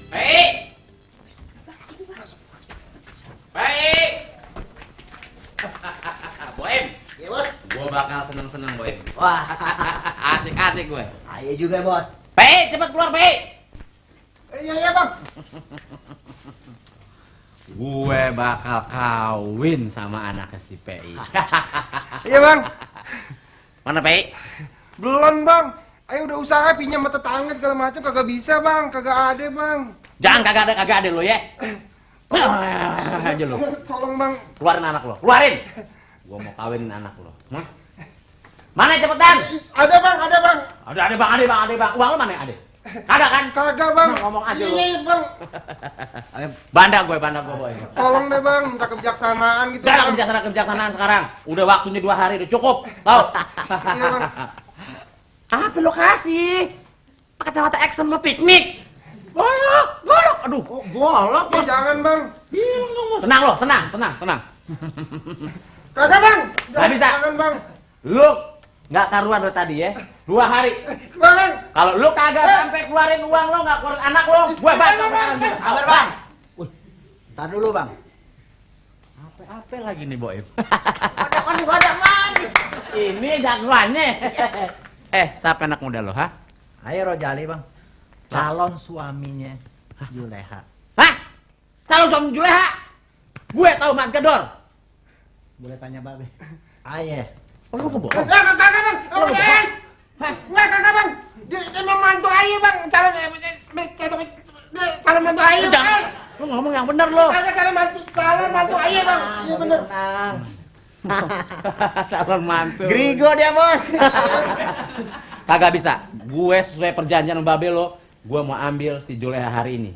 Baik. Baik. Boem. Iya bos. Gua bakal seneng-seneng, Boem. Wah, Asik-asik gue. ayo juga bos. Baik, cepet keluar, baik. Iya bang. Gue bakal kawin sama anaknya si PI. Iya bang. Mana PI? Belum bang. Ayo udah usaha pinjam sama tetangga segala macam kagak bisa bang, kagak ada bang. Jangan kagak ada lo ya. Aja lo. Tolong bang. Keluarin anak lo, keluarin. Gua mau kawinin anak lo. Hah? Mana cepetan? Ada bang. Ada bang. Uang lo mana ada? Ada kan? Kagak bang. Nah, ngomong aja lo. Iya bang. Banda gue boy. Tolong deh bang, minta kebijaksanaan gitu. Udah Bang. kebijaksanaan sekarang. Udah waktunya 2 hari udah cukup. Tahu? Iya bang. Apa lo kasih? Kacamata action lo piknik. Golok. Aduh. Oh, golok Ya, jangan bang. Tenang lo, tenang. Kagak bang. Nggak bisa. Jangan bang. Lu nggak karuan lo tadi ya. 2 hari. Bang. Kalau lu kagak sampai keluarin uang lo, nggak keluarin anak lo, gue bakal sekarang juga. Sabar bang. Tar dulu bang. Apa lagi nih Boy? Ada man. Ini jagoannya. Siapa anak muda lo, ha? Ayo Rojali bang. Calon suaminya Juleha. Hah? Calon suami Juleha? Gue tahu Mat Gedor. Boleh tanya babe. Ayo. Oh, lu kebohong. Kagak bang. Lu kebohong. Nggak kagak bang. Dia emang mantu aja bang. Calon mantu aja bang. Lu ngomong yang bener lo. Kagak calon mantu aja bang. Iya bener. Tenang. Calon mantu. Grigo dia bos. Kagak bisa. Gue sesuai perjanjian sama babe lo, gue mau ambil si Juleha hari ini.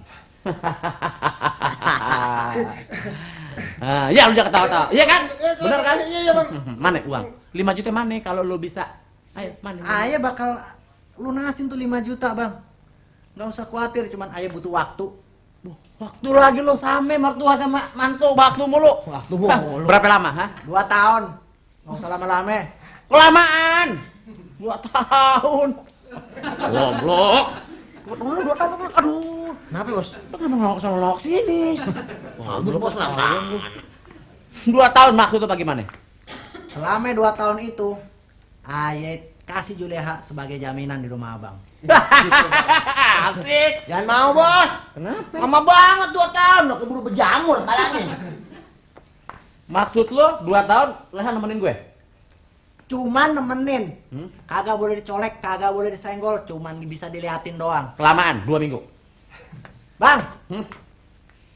Ya lu jangan ketawa-tawa. Iya kan? Bener kan? Iya bang. Mana uang? 5 juta mana kalau lu bisa? Ayo, mana? Ayah bakal lunasin tuh 5 juta bang. Nggak usah khawatir, cuman ayah butuh waktu. Waktu lagi lo sama mertua sama mantu, waktu mulu. Waktu mulu. Berapa lama, ha? 2 tahun. Nggak usah lama-lama. Kelamaan. 2 tahun. Goblok. 2 tahun. Aduh. Kenapa bos? Lu kenapa ngelok sini? Bagus bos lah. 2 tahun maksudnya bagaimana? Selama 2 tahun itu, ayah kasih Juleha sebagai jaminan di rumah abang. Asik. Jangan mau bos. Kenapa? Lama banget 2 tahun, udah keburu berjamur kepalanya. Maksud lo 2 tahun Leha nemenin gue? Cuman nemenin. Kagak boleh dicolek, kagak boleh disenggol, cuman bisa diliatin doang. Kelamaan 2 minggu. Bang.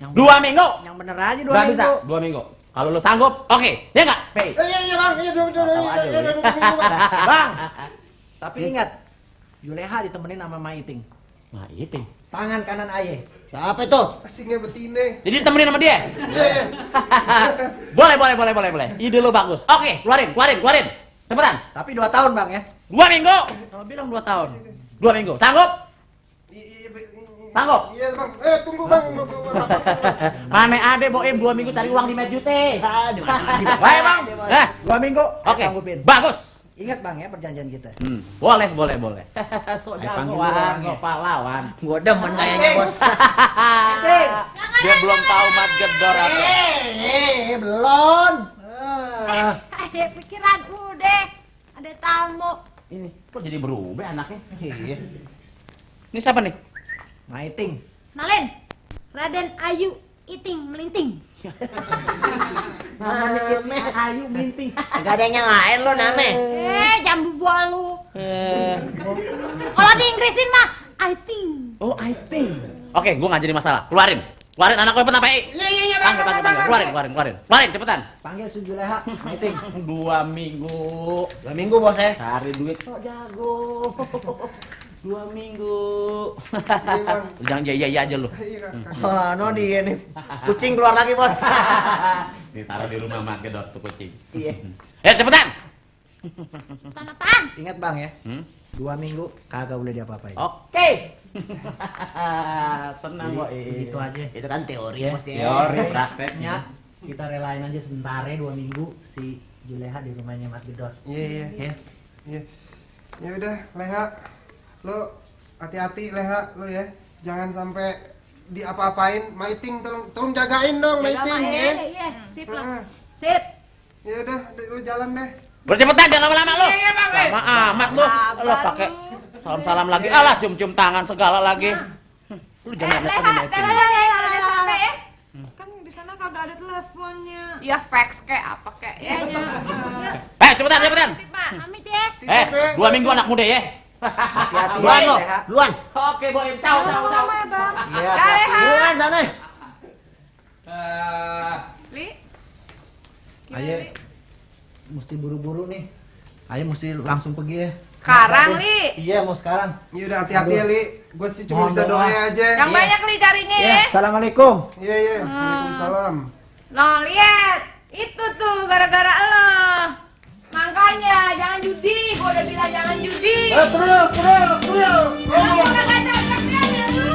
Yang 2 minggu. Yang bener aja 2 Gak minggu. bisa 2 minggu. Kalau lo sanggup, oke. Ya enggak? Pay. Iya bang. Iya dua minggu Bang. Tapi ingat, Juleha ditemenin sama Maiting. Nah, itu. Tangan kanan ayah. Siapa itu? Asingnya betine. Jadi ditemenin sama dia? Iya. Boleh. Ide lo bagus. Oke, keluarin. Cepetan. Tapi 2 tahun bang ya. 2 minggu. Kalau bilang 2 tahun. 2 minggu. Sanggup? Sanggup? Iya bang. Tunggu bang. Mana ada Boem 2 minggu cari uang 5 juta. Aduh. Baik bang. 2 minggu. Oke. Sanggupin. Bagus. Ingat bang ya perjanjian kita. Boleh. So Ayo panggil jagoan, orangnya. so pahlawan. Gua demen kayaknya bos. Dia belum tahu Mat Gedor apa. Belum. Ada pikiran udah. Ada tamu. Ini kok jadi berubah anaknya? Iya. Ini siapa nih? Maiting. Nalin. Raden Ayu Iting Melinting. Namanya Ayu Melinting. Gak ada yang lain lo name. Jambu buah lu. Kalau di Inggrisin mah I think. Oh, I think. Oke, gua nggak jadi masalah. Keluarin anak gue apa? Iya Panggil. Keluarin cepetan. Panggil si Juleha. Maiting. 2 minggu. 2 minggu bos ya. Cari duit kok jago. 2 minggu. Jangan iya aja lu. Wah, no dia nih. Kucing keluar lagi bos. Ditaruh di rumah Mat Gedor tuh kucing. Iya. Cepetan. Apaan? Ingat bang ya. 2 minggu kagak boleh diapa-apain. Oke. Tenang kok. Gitu aja. Itu kan teori Ya, bos ya. teori prakteknya. Kita relain aja sebentar ya 2 minggu si Juleha di rumahnya Mas Gedor. Iya. Ya udah Leha. Lo hati-hati Leha lo ya. jangan sampai diapa-apain. Maiting tolong jagain dong Maiting ya. Iya, sip lah. Heeh. Sip. Ya udah, lu jalan deh. Bercepetan jangan lama-lama lu. Iya, Bang. Lama amat lu. Sabar Lu pakai lu. salam-salam lagi. Alah cium-cium tangan segala lagi. Lu jangan lihat Leha, lagi. sampai ya. Kan di sana kagak ada teleponnya. Ya fax kayak apa kayak ya. Cepetan. Pamit ya. Titip ya. 2 minggu anak muda ya. Hati-hati Duluan ya, lo. Leha. Duluan. Oke, Boy. Ciao. Lama ya, Bang. Iya, Dah, hati-hati. Leha. Duluan sana. Li. Ayo, mesti buru-buru nih. Ayo mesti langsung pergi ya. Sekarang, Li. Iya, mau sekarang. Ya udah hati-hati ya, Li. Gue sih cuma Mohon bisa doa. doa aja. Yang banyak Li carinya ya. Assalamualaikum. Iya, iya. Waalaikumsalam. Nah, lihat. Itu tuh gara-gara lo. Makanya jangan judi. Gua udah bilang jangan judi. Terus. Kalau gua kagak cocok ya lu.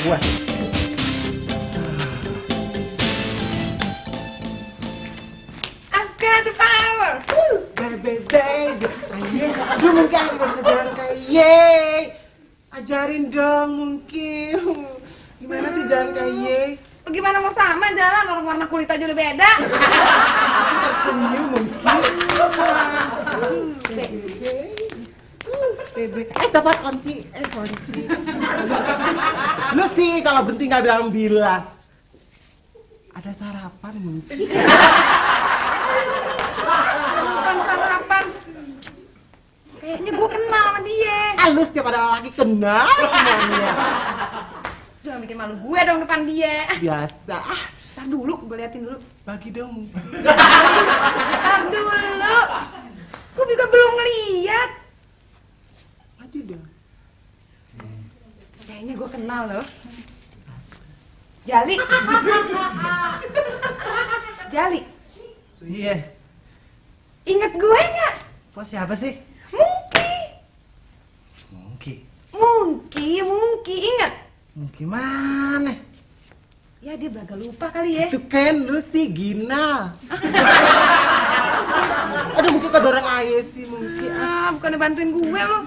Gua. I've got the power. Baby, aduh mungkin aku gak bisa jalan kayak ye. Ajarin dong mungkin. Gimana sih jalan kayak ye? Gimana mau sama jalan orang warna kulit aja udah beda. Senyum mungkin. Baby, cepat kunci. Kunci. Lu sih kalau berhenti nggak bilang-bilang. Ada sarapan mungkin. Bukan sarapan. Kayaknya gua kenal sama dia. Lu setiap ada laki kenal semuanya. Jangan bikin malu gue dong depan dia. Biasa. Ntar dulu, gue liatin dulu. Bagi dong. Ntar dulu. Gue juga belum ngeliat. Maju dong. Kayaknya gue kenal loh. Jali. Jali. Iya. Ingat gue nggak? Bos siapa sih? Mungki ingat. Mungkin mana? Ya dia belaga lupa kali ya. Itu kan lu sih Gina. Aduh mungkin kado orang ayah sih mungkin. Bukannya bantuin gue lo.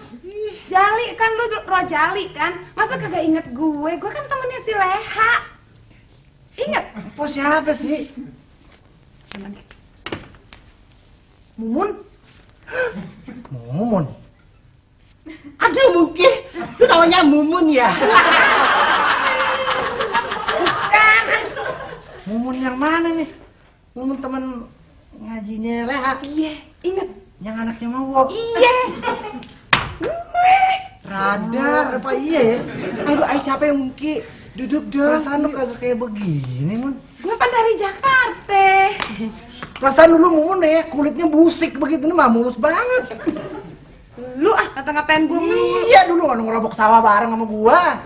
Jali kan lu Rojali kan. Masa kagak inget gue? Gue kan temennya si Leha. Ingat? Bos siapa sih? Mumun. Mumun. Aduh mungkin lu namanya Mumun ya. Mumun yang mana nih? Mumun temen ngajinya Leha. Iya, inget. Yang anaknya mau. Iya. Radar apa iya ya? Aduh ay capek mungkin. Duduk dong. Perasaan lu kagak kayak begini, Mun. Gue kan dari Jakarta. Perasaan dulu Mumun ya, kulitnya busik begitu nih mah mulus banget. Lu kata-katain gue mulu. Iya dulu kan ngerobok sawah bareng sama gua.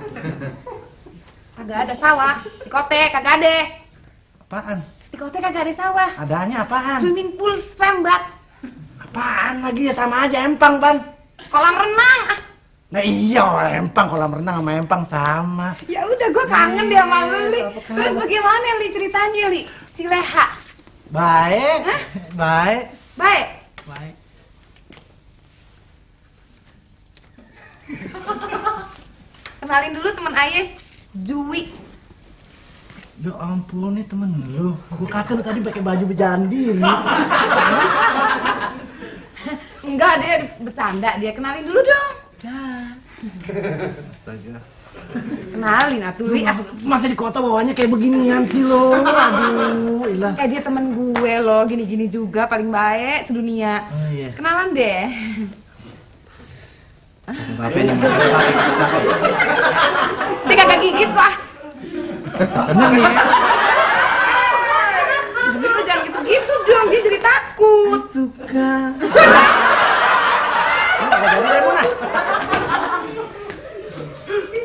Kagak ada sawah. Di kote kagak ada. Apaan? Di kote kagak ada sawah. Adanya apaan? Swimming pool, swembat, Apaan lagi ya sama aja empang, Ban. kolam renang. Nah iya, empang kolam renang sama empang sama. Ya udah gue kangen dia sama lu, Li. Apa kabar? Terus bagaimana Li ceritanya, Li? Si Leha. Baik. Baik. Baik. Baik. Kenalin dulu teman ayah, Jui. Ya ampun, nih temen lu. Gua kata lu tadi pakai baju berjandi nih. Enggak, dia bercanda. Dia kenalin dulu dong. Astaga. Kenalin atuh, Li. Masa di kota bawahnya kayak beginian sih lo. Aduh, ilah. Dia temen gue loh, gini-gini juga paling baik sedunia. Oh iya. Kenalan deh. Ngapain nih? Dia kagak gigit kok. Bener nih ya. Lu jangan gitu-gitu dong, dia jadi takut. Suka.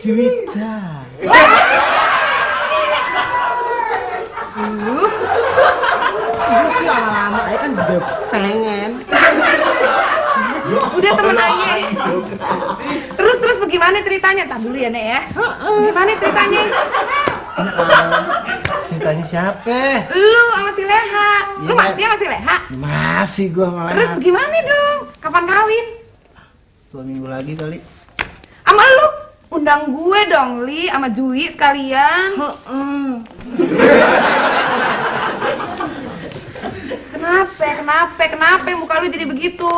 Juwita. Itu sih lama-lama Ayah kan juga pengen. Udah temen aja. Terus bagaimana ceritanya? Tar dulu ya, Nek ya. Gimana ceritanya? Ceritanya siapa? Lu sama si Leha. Lu Iya. masih sama si Leha? Masih gua malah. Terus gimana dong? Kapan kawin? 2 minggu lagi kali. Sama lu undang gue dong, Li, sama Jui sekalian. Kenapa muka lu jadi begitu?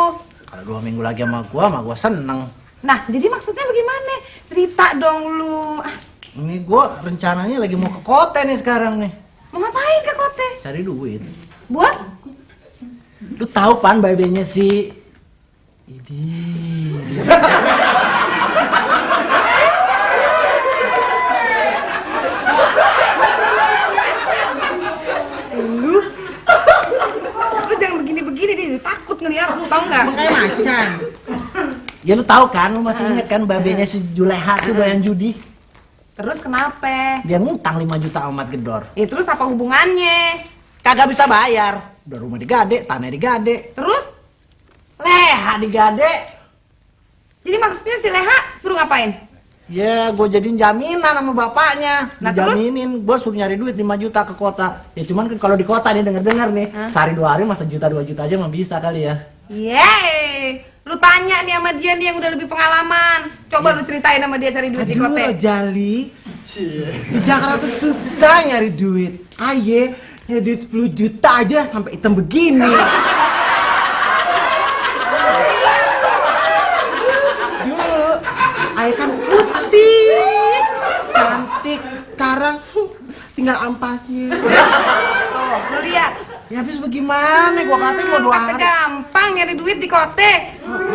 Kalau 2 minggu lagi sama gua seneng. Nah, jadi maksudnya bagaimana? Cerita dong lu. Ini gua rencananya lagi mau ke kota nih sekarang nih. Mau ngapain ke Kote? Cari duit. Buat? Lu tahu pan babenya si Idi. Lu jangan begini-begini deh, takut ngeliat lu, tau nggak? Kayak macan. Ya lu tahu kan, lu masih inget kan babenya si Juleha tuh doyan judi. Terus kenapa? Dia ngutang 5 juta sama Mat Gedor. Terus apa hubungannya? Kagak bisa bayar. Udah rumah digade, tanah digade, Terus? Leha digade. Jadi maksudnya si Leha suruh ngapain? Ya, gue jadiin jaminan sama bapaknya. Nah, terus? Dijaminin, gue suruh nyari duit 5 juta ke kota. Ya cuman kan kalau di kota nih denger-denger nih, Hah? sehari 2 hari masa juta 2 juta aja mah bisa kali ya. Yeay, lu tanya nih sama dia yang udah lebih pengalaman. Coba lu ceritain sama dia cari duit di Aduh, Kote. Jali. Di Jakarta tuh susah nyari duit. Aye, nyari duit 10 juta aja sampai hitam begini. Dulu, Aye kan putih, cantik. Sekarang tinggal ampasnya. Tuh, lu lihat. Ya habis bagaimana? Gua katanya mau 2 Kata hari. gampang nyari duit di Kote.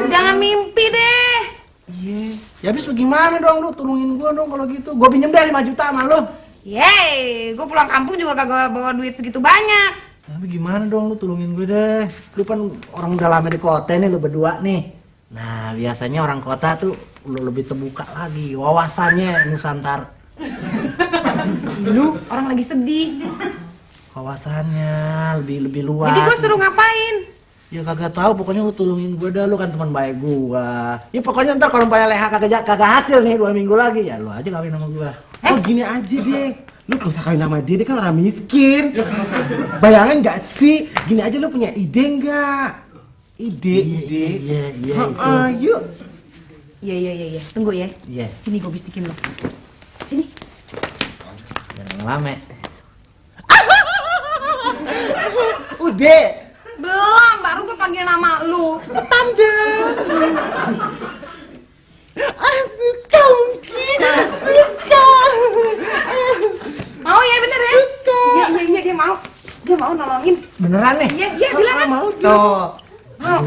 Jangan mimpi deh. Iya. Ya habis bagaimana dong lu? Tolongin gua dong kalau gitu. Gua pinjem deh 5 juta sama lu. Yeay, gue pulang kampung juga kagak bawa duit segitu banyak. Tapi gimana dong lu tolongin gue deh. Lu kan orang udah lama di kota nih lu berdua nih. Nah, biasanya orang kota tuh lu lebih terbuka lagi wawasannya Nusantara. Lu orang lagi sedih. Wawasannya lebih luas. Jadi gue suruh ngapain? Ya kagak tahu, pokoknya lu tolongin gue dah, lu kan teman baik gua. Ya pokoknya ntar kalau bayar Leha kagak hasil nih 2 minggu lagi, ya lu aja kawin sama gua. Oh gini aja deh. Lu gak usah kawin sama dia kan orang miskin. Bayangin gak sih? Gini aja lu punya ide nggak? Ide. Iya, Heeh, yuk. Iya. Tunggu ya. Iya. Sini gue bisikin lo. Sini. Jangan ngelame. Udah. Belum, baru gue panggil nama lu. Tanda. Suka mungkin. Suka. Mau ya bener ya? Suka. Iya dia mau. Dia mau nolongin. Beneran nih? Iya bilang kan. Mau Tuh. Mau.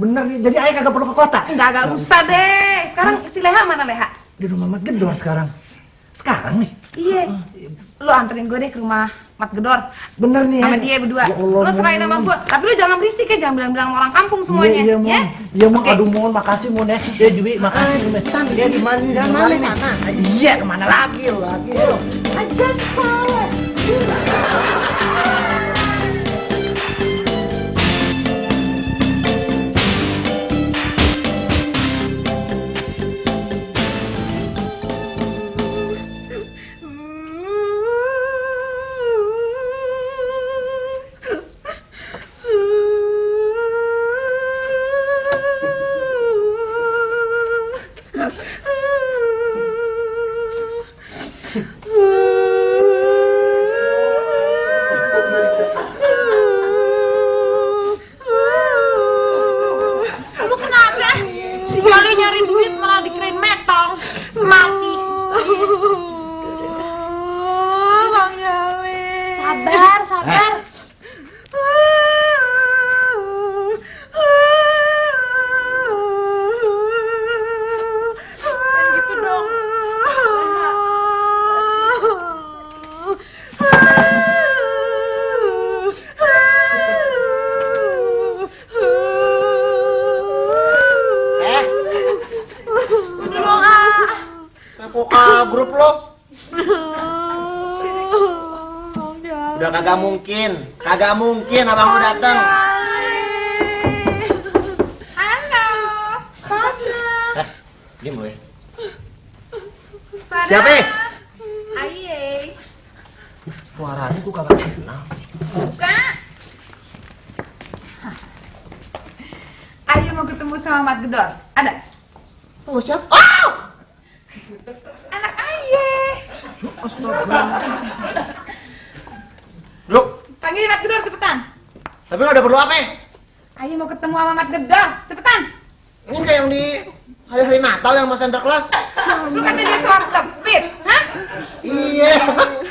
Bener nih. Jadi ayah kagak perlu ke kota. Enggak usah deh. Sekarang si Leha mana Leha? Di rumah Mat Gedor sekarang. Sekarang nih. Iya. Lu anterin gue deh ke rumah Mat Gedor. Bener nih. Sama ya? dia berdua. Ya Allah, Lu serahin Mon. sama gue. Tapi lu jangan berisik ya, jangan bilang-bilang sama orang kampung semuanya. Iya, Mon. Ya? Iya, Mon. Oke. Aduh, Mon. Makasih, Mon ya. Ya, Jui, makasih, Mon. Dia di mana? Di Jangan mana di nih? sana. Iya, kemana lagi lu? Aja salah. Udah kagak mungkin abang lu datang. Halo. Diam lu ya. Farah. Siapa? Aye. Suaranya gua kagak kenal. Buka. Ayo mau ketemu sama Mat Gedor. Ada? Oh, siapa? Oh! Anak Aye. Astaga. Duduk. Panggil Mat Gedor cepetan. Tapi lu ada perlu apa? Ayo mau ketemu sama Mat Gedor. Cepetan. Ini kayak yang di hari-hari Natal yang mau center class. Lu kata dia seorang tepit, hah? Iya.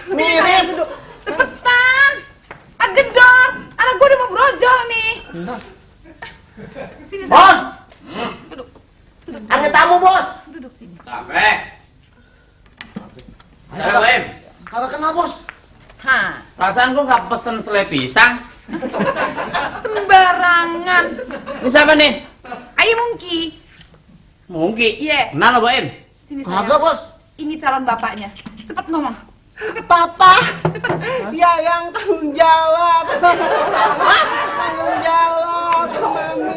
Mirip. Duduk. Cepetan. Mat Gedor. Anak gua udah mau brojol nih. Sini Bos. Duduk. Ada tamu, Bos. Duduk sini. Capek. Salim. Kagak kenal, Bos. Hah. Perasaan gua nggak pesen selai pisang. Sembarangan. Ini siapa nih? Ayo Mungki. Mungki. Iya. Kenal lo, Boim? Sini Kagak, sayang. Bos. Ini calon bapaknya. Cepet ngomong. Papa, Cepet. ya yang tanggung jawab. Tanggung jawab, Mami.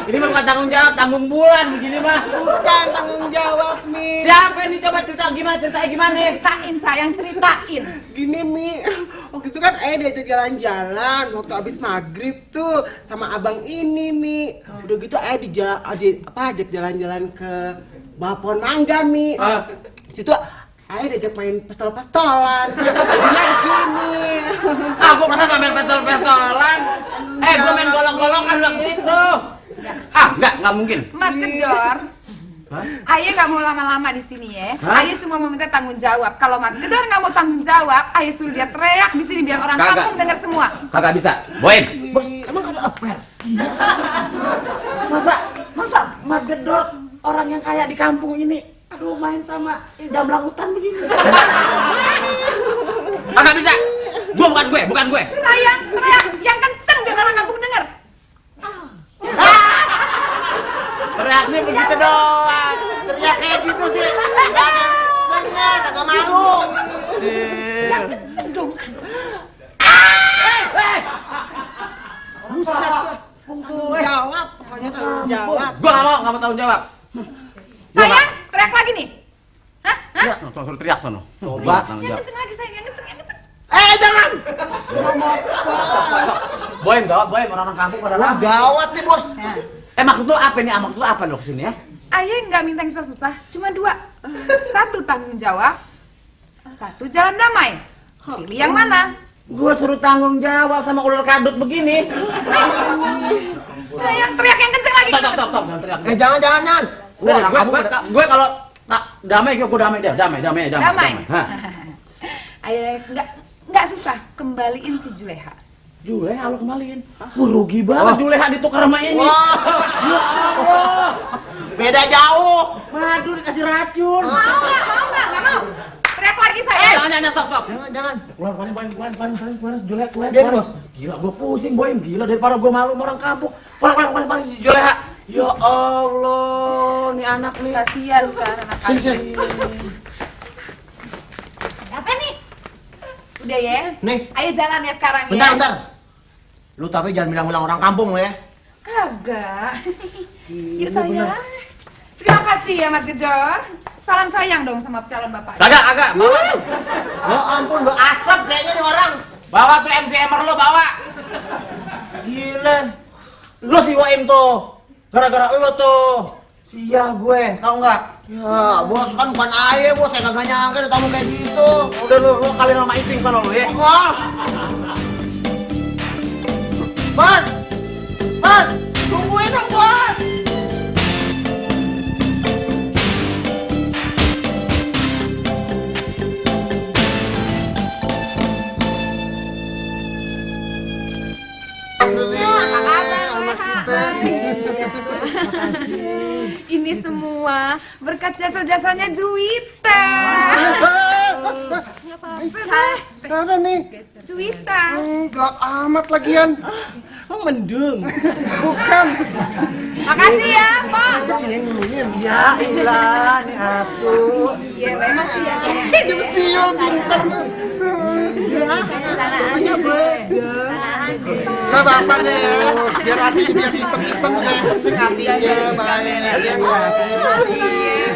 Ini mah bukan tanggung jawab, tanggung bulan begini mah. Bukan tanggung jawab, Mi. Siapa ini? Coba ceritanya gimana? Ceritain sayang, ceritain. Gini, Mi. Waktu itu kan diajak jalan-jalan waktu abis maghrib tuh sama abang ini, Mi. Udah gitu ajak jalan-jalan ke Bapon Mangga, Mi. Di situ diajak main pistol-pistolan. Dia gini. Aku pernah nggak main pistol-pistolan. Gua main golong-golongan waktu itu. Nggak mungkin. Mat Gedor. Ayo nggak mau lama-lama di sini ya. Ayo cuma mau minta tanggung jawab. Kalau Mat Gedor nggak mau tanggung jawab, ayo suruh dia teriak di sini biar orang Kagak. kampung dengar semua. Kagak bisa. Boim. Bos, emang ada affair? Masa Mat Gedor orang yang kaya di kampung ini aduh main sama jamblang hutan begini. Kagak bisa. Bukan gue. Sayang, teriak yang kenceng biar orang kampung dengar. Teriaknya begitu doang. Teriak kayak gitu sih. Bener, kagak malu. Yang kenceng dong. Buset. Tanggung jawab, pokoknya tanggung jawab. Gua nggak mau tanggung jawab. Sayang, teriak lagi nih. Hah? Ya, suruh teriak sono. Coba. Tanggung Yang jawab. kenceng lagi sayang, yang kenceng. Jangan. Boim, gawat Boim, orang kampung pada Wah, rame. gawat nih, Bos. Maksud lu apa nih? Maksud lu apa lo kesini ya? Ayah nggak minta yang susah-susah, cuma 2. 1 tanggung jawab, 1 jalan damai. Pilih yang mana? Gua suruh tanggung jawab sama ular kadut begini. Sayang, teriak yang kenceng lagi. Stop, jangan teriak. Jangan. Udah, Orang kamu gue kalau damai, gue damai deh, damai. Hah. Ayo, nggak susah, kembaliin si Juleha. Juleha lo kembaliin. Rugi banget Juleha ditukar sama ini. Ya Allah. Beda jauh. Madu dikasih racun. Mau nggak? Nggak mau. Teriak lagi sayang. Jangan, stop. Jangan. Keluar, Juleha, Biar, Bos. Gila, gue pusing, Boim. Gila, daripada gue malu sama orang kampung. Keluar, si Juleha. Ya Allah, nih anak nih. Kasihan kan anak Sini. Apa nih? Udah ya? Nih. Ayo jalan ya sekarang ya. Bentar. Lu tapi jangan bilang-bilang orang kampung lo ya. Kagak. Yuk sayang. Terima kasih ya Mat Gedor. Salam sayang dong sama calon bapak. Kagak. Ya ampun, lu asap kayaknya nih orang. Bawa tuh MCMer lo, bawa. Gila. Lu si Boim tuh. Gara-gara lu tuh. Sia gue, tau nggak? Ya, Bos kan bukan ayah, Bos. Saya kagak nyangka ada tamu kayak gitu. Udah lu kali nama Iping sana lu ya. Wah. Man, tungguin dong, Bos. Ini semua berkat jasa-jasanya Juwita. Sana nih. Juwita. Gelap amat lagian. Oh, mendung. Bukan. Makasih ya, Pak. Ya ilah, nih aku. Iya, makasih ya. Jadi siul pinter. Sayang. Pokoknya beda. Nggak apa-apa deh, biar hitam-hitam deh, penting hatinya baik. Dia nggak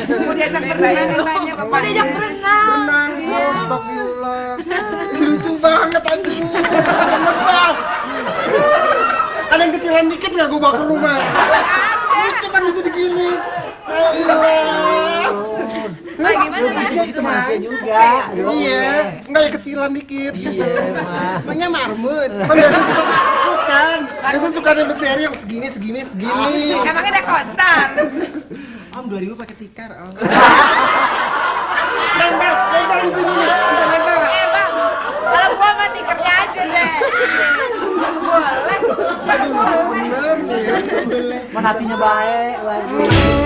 Mau diajak berenang katanya, Bapak. Mau diajak berenang. berenang. Astagfirullah. Lucu banget anjing. Gemes. Ada yang kecilan dikit nggak gue bawa ke rumah? Lucu kan bisa digini. Nah, gimana, Mas? Itu masih juga. Iya, enggak ya kecilan dikit gitu. Mah. Emangnya marmut. Kan biasa suka bukan. Biasa suka ada beseri yang segini. Emangnya ada kocan? Om 2000 pakai tikar, Om. Lempar di sini nih. Bisa lempar. Bang, kalau gua mah tikernya aja deh. Bener nih. Mana hatinya baik lagi.